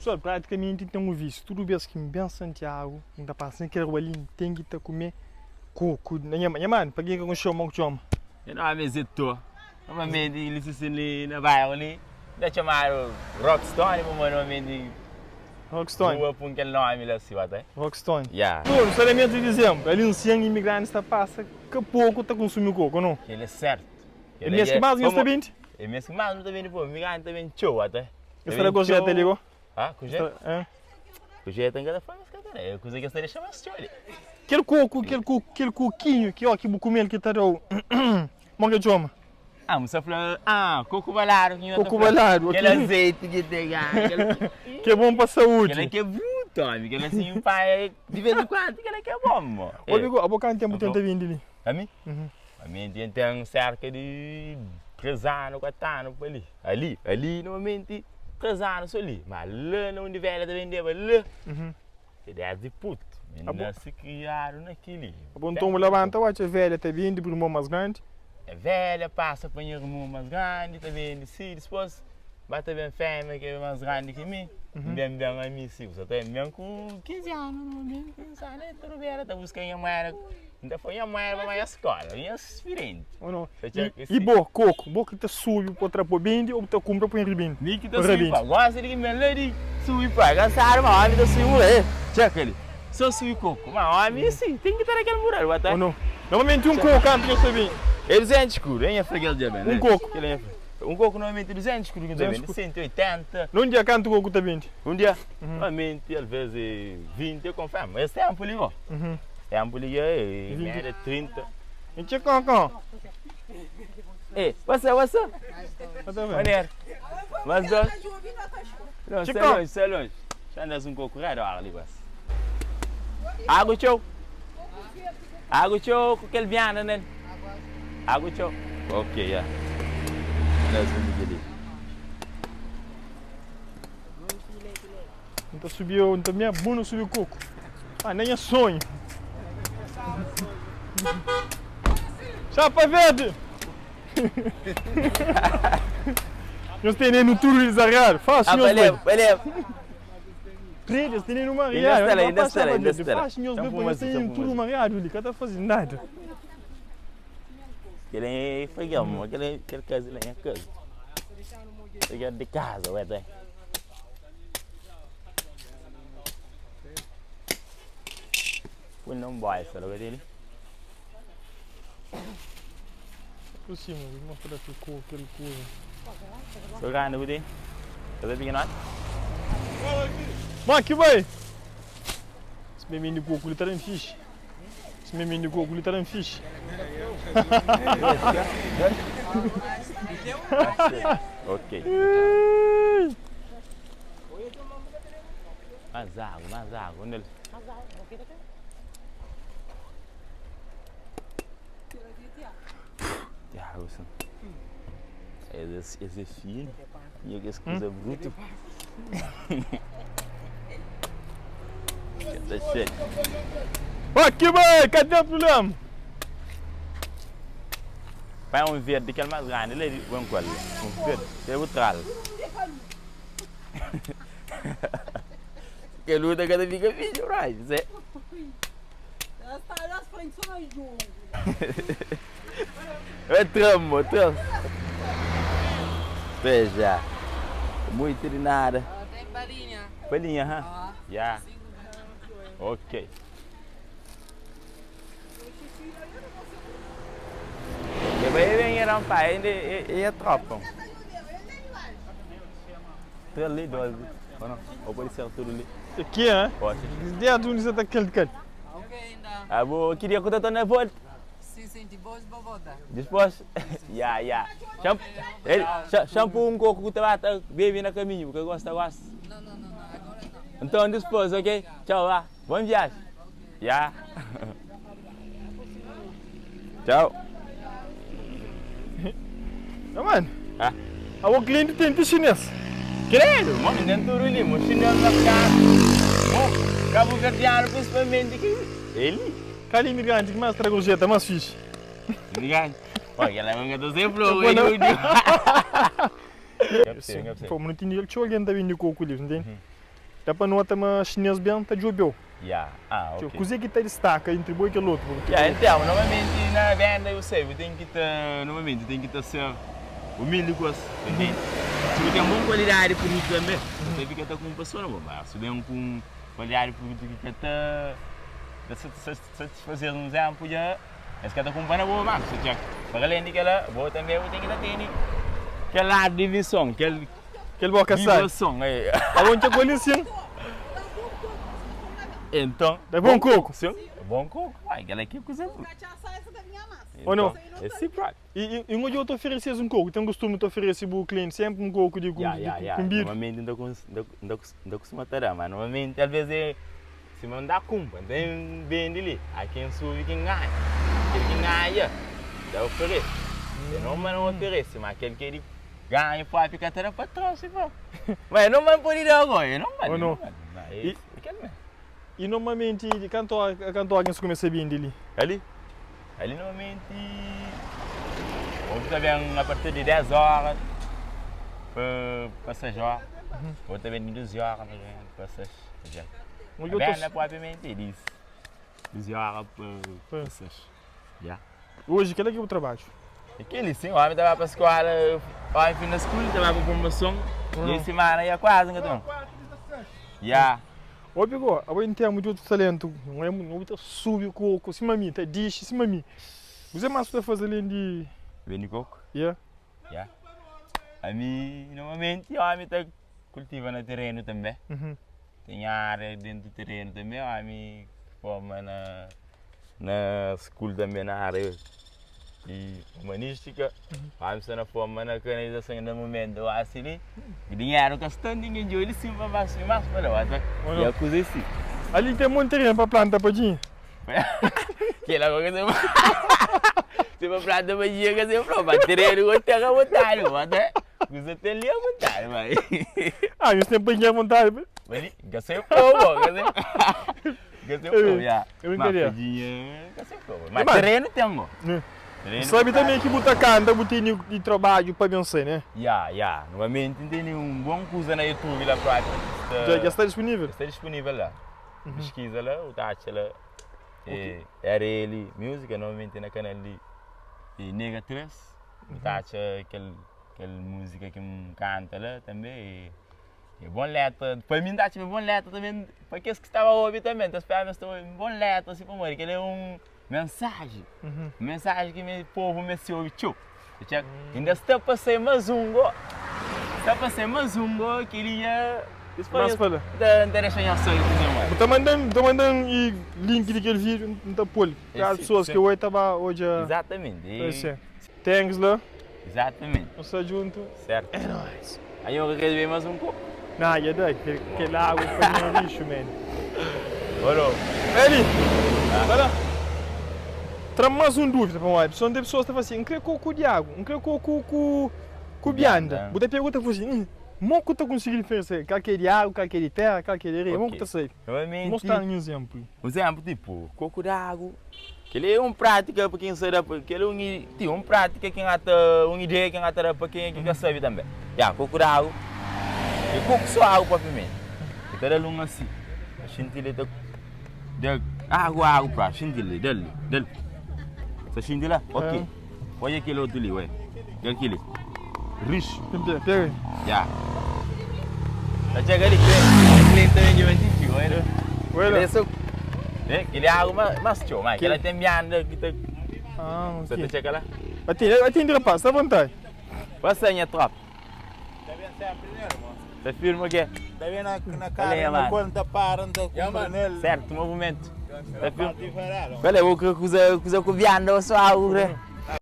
Pessoal, praticamente N ten un vísiu. Tudu bês ki N ben Santiagu, N ta pasa na kel rua li, N ten ki ta kume koku. Na nha nha manu, pa ken ka konxe-u, mo ki txoma? Nha nomi é Zé Tó. Normalmenti li si si li na bairro li, N ta txomadu Rockstone, pamodi normalmenti Rockstone. rua pun kel nomi la si, ba ta? Rockstone. Ya. Tudu, sta na mês di dizembru, ali nsian imigrantis ta pasa ka poku ta konsumi koku, o nau? Kel é sertu. É mês ki más nhos ta bende? É mês ki más nu ta bende, pô, imigranti ta ben txeu, ba ta? Es ta da gorjeta li go? Ah, gorjeta? Eh. Gorjeta N ka ta fla, mas ka ta da. É kuza ki es ta dexa más txeu li. Kel koku, kel koku, kel kokinhu ki ó ki bu kume-l ki ta da-u, mo ke txoma? Ah, bu sta fla, ah, koku baladu ki nho ta fla. Koku baladu. Kel azeiti ki ten, ah, kel. Ki é bon pa saúdi. Kel-la ki é brutu, ómi. Kel-la si un pai di vez en kuandu, kel-la ki é bon, mo. Obi go, abo kantu ténpu ten ta bindi li? Ami? Ami ten ten serka di 3 anu, 4 anu pa li. Ali, ali normalmenti 3 anu so li, ma la na undi velha ta bendeba la, é desdi putu. Mi nase kriadu na kili. Abo nton bu labanta bu atxa velha ta bende bu irmon mas grandi? É velha pasa pa nha irmon mas grandi ta bende si, dispos ba ta ben femia ki é mas grandi ki mi, N ben ben ami si, bu sa ta ben ben ku 15 anu normalmenti N sa na rubera ta buska nha mueda. N ta fla nha mãe pa bai skola, nha spiriente. Ou não? E, e bo, coco, bo ki ta subi pa tra pa bende ou bu ta kumpra pa ribende? Mi ki ta subi pa, gosta di ki ben la di subi pa, kansadu ma omi ta subi mura, eh, txeka li, so subi coco, ma omi si, ten ki ta da kel mural, ba ta. Ou não? Normalmenti un coco kantu nhos ta bende? É 200 escudo, eh, nha fla kel dja ben, Un coco? Kel nha fla. Un coco normalmenti 200 escudo ki ta bende, 180. Num dia kantu coco ta bende? Un dia? Normalmenti alvês é 20, é konformi, es tempu li go. Tempu li dja é média 30. N txê kókó. Ê, what's up, what's up? Maneiro. Mas dos. Não, Txê sai kókó. longe, sai longe. Xa andas un koku redo ora li gosi. Agu txeu. Agu txeu ku kel biana nel. Agu txeu. Ok, ya. Andas un di kel li. N ta subi eu, N ta minha bunda subi coco. Ah, nem é sonho. Chapa verde! Nhos tene no tudo desarreado. Faz, Ah, nhos valeu, boi. valeu. Trilhas, tene no Ainda mariado. está lá, ainda Rapaz, está lá, chapa ainda verde. está lá. Faz, nhos Então boi, nhos fuma tene assim, tudo mariado ali. Ka ta faze nada. Kel é freguês, mo. Kel é, kel casa lá é casa. Freguês de casa, ué, tem. Põe não boy, sabe o dele? Por cima, vou mostrar aqui com aquele coisa. Sou grande, Budi. Tá bem pequenote? Mas que vai? Esse bebê de coco, ele tá dando fixe. Esse meme di koku li ta dan fixi. Ok. Mais água, mais água. Onde ele? Tiago, sim. Esse, esse é fino. E esse coisa bruto. Tá cheio. Aqui vai, cadê o problema? Vai um verde, aquele mais grande, ele é um qual? Um verde, tem o tral. Que luta cada fica vídeo, right? Zé. É tramo, tramo. Veja. Muito de nada. Tem balinha. Balinha, ha? Yeah. Ok. E vai bem era um pai, ainda é, é tropa. Tem ali dois. Ou não? Ou pode ser tudo ali. Aqui, hein? Pode. Dentro onde você tá aquele cara. Ok, ainda. Ah, vou queria que eu tô na volta. Sim, sim, depois vou voltar. Depois, ya, ya. Shampoo, ele, shampoo um coco que tá bebe na caminho, porque gosta, gosta. Não, não, não, não, agora não. Então depois, ok? Tchau, vá. Boa viagem. Ya. Tchau. Ah, mano. Ah. Ah, o cliente tem de chinês. Credo, mano, tem tudo ali, mo chinês na casa. Mo, cabo verdiano principalmente que ele. Kal imigrante ki más tra gorjeta más fixi? Imigrante? Pô, kel-la é un ka ta ser flor, Pô, não. eu Pô, nu tene txeu algen ta bende koku li, ntende? Da pa nota ma xinês ben ta djobe-u. Ya, ah, ok. Kuzê ki ta distaka entri bo i kel otu? Ya, então, normalmenti na venda eu sei, bu ten ki ta, normalmenti ten ki ta ser umildi ku es, ta intende? Si bu ten bon kualidadi di produtu tanbe, bu ta fika ta kunpra so na bo, ma si bu ben ku un kualidadi di produtu ki ka ta ta satisfaze-s, un izénplu dja es ka ta kunpra na bo mas, bu ta txeka. Pa alén di kila, bo tanbe bu ten ki ta tene kel ladu di vison, kel. Kel boka sai. Vibrason, é. Alô, N txa ku el sin. Então. É bom coco. Sim, é bom coco. Vai, aquela aqui é coisa boa. Ou não? É si próprio. E, e, e um dia eu te ofereces um coco. Tem costume de oferecer o cliente sempre um coco de, Ya, de, ya, ya. com bido. Normalmente não não costuma estar, mas normalmente às vezes é se não dá cumpa, tem vende ali. Há quem sube quem ganha. Aquele que ganha, dá oferece. Eu não, mas não oferece, mas aquele que ele Ganha papi ka ta da pa trosi pa. Mas eu não mando pode dar agora, eu não mando. Ou não? E, e, e normalmente, de kantu kantu algen su kumesa bindi li? Ali? Ali normalmente, ou ta ben a partir de 10 horas pa pa 6 horas, ou ta ben de 12 horas mais ou menos pa 6. Um A venda propriamente diz 12 horas pa pa 6. Ya. Oji, kel-la ki bu trabadju? É kel-li, sim. Ómi ta ba pa skóla, ómi fin na skul, ta ba pa formason. E es simana ya kuazi N ka ta. Ya. Obi go, abo en termu di otu talentu, N obi bu ta subi koku sima mi, ta dixi sima mi. Kuzê más bu ta faze alén di. Bende koku? Ya. Ya. Ami, normalmenti, ómi ta kultiva na terenu tanbe. Ten ária dentu terenu tanbe, ómi forma na. Na skul tanbe na ária di umanístika, ami sta na forma na kanalizason na mumentu asi li, dinheru ka sta ningen djobe li sin pa baxu i mas pa la, ata ya kuza é si. Ali ten monti terenu pa planta padjinha. Kela ka se se pa planta padjinha ka se fla, ma terenu ku ten avontadi, ata kuza ten li avontadi bai. Ah, nhos ten padjinha avontadi. Bali, ka se fla bo, ka se. Ka se flou, ya. É brincadeira. Ma padjinha ka se flou. Ma terenu ten go. Terenu Sabe também que bu ta canta, bu tene di trabadju pa ben sai, né? Ya, ya. Normalmenti N tene un bon kuza na YouTube la própi. Dja, dja sta disponível? Dja sta disponível la. Piskiza la, bu ta atxa la. É RL Music, normalmenti na kanal di Nega 3. Bu ta atxa kel, kel múzika ki N kanta la tanbe. É bon letra, pa mi N ta atxa ma é bon letra tanbe, pa kes ki staba obi tanbe, N ta spera ma es ta obi bon letra si pamodi kel-li é un mensaji, un mensaji ki mi povu meste obi txeu. Inda sta pa sai más un go, sta pa sai más un go, kel-li dja Más pa la. N ta dexa nhos sabe kuzê más. Bu ta manda-m, bu ta manda-m i link di kel vídiu, N ta pô-l pa pesoas ki oi ta ba odja. Izatamenti. Thanks la. Exatamente. Nu sta djuntu. Certo. É nóis. Aí eu quero beber mais um pouco. Nah, dja da. Kel água foi meio lixo, man. Oro. Eli, vai lá. Tra-m más un dúvida pamodi pessoa, tem pessoas ta fla assim, N kre koku di água, N kre koku ku ku bianda. Bu ta pega bu ta fla assim, Mo ku ta konsigi diferensia kal ki é di água, kal ki é di terra, kal ki é di areia? Mo ku ta sabe? Mostra-m un izénplu. Un izénplu, tipo, koku di água. Kel-li é un prátika pa ken sa da pa kel-li é un ti un prátika ki N ata un ideia ki N ata da pa kenha ki ka sabe tanbe. Ya, koku di agu é koku so agu propriamenti. E ta da-l un asi, xinti-l e ta da agu agu própi, xinti-l li, da-l li, da-l. Sa xinti la? Ok. Odja kel otu li, oi. Kel ki li. Rixu. Pega aí. Ya. Ta txega li, klien ta ben djobe txitxi, oi la. Oi la. Kel é kel é agu más txeu, ma kel-la ten bianda ki ta. Ah, ok. Sa ta txeka la? Atende, atende rapaz, sta vontadi. Pasa nha tropa. Ta ben sempri nel, mo. Ta firma ke? Ta ben na kara, na kol, nta para, nta kumpra nel. Certo, movimento. Ta firma. Qual é? Vou kuza kuza ku bianda ou só agu, kre?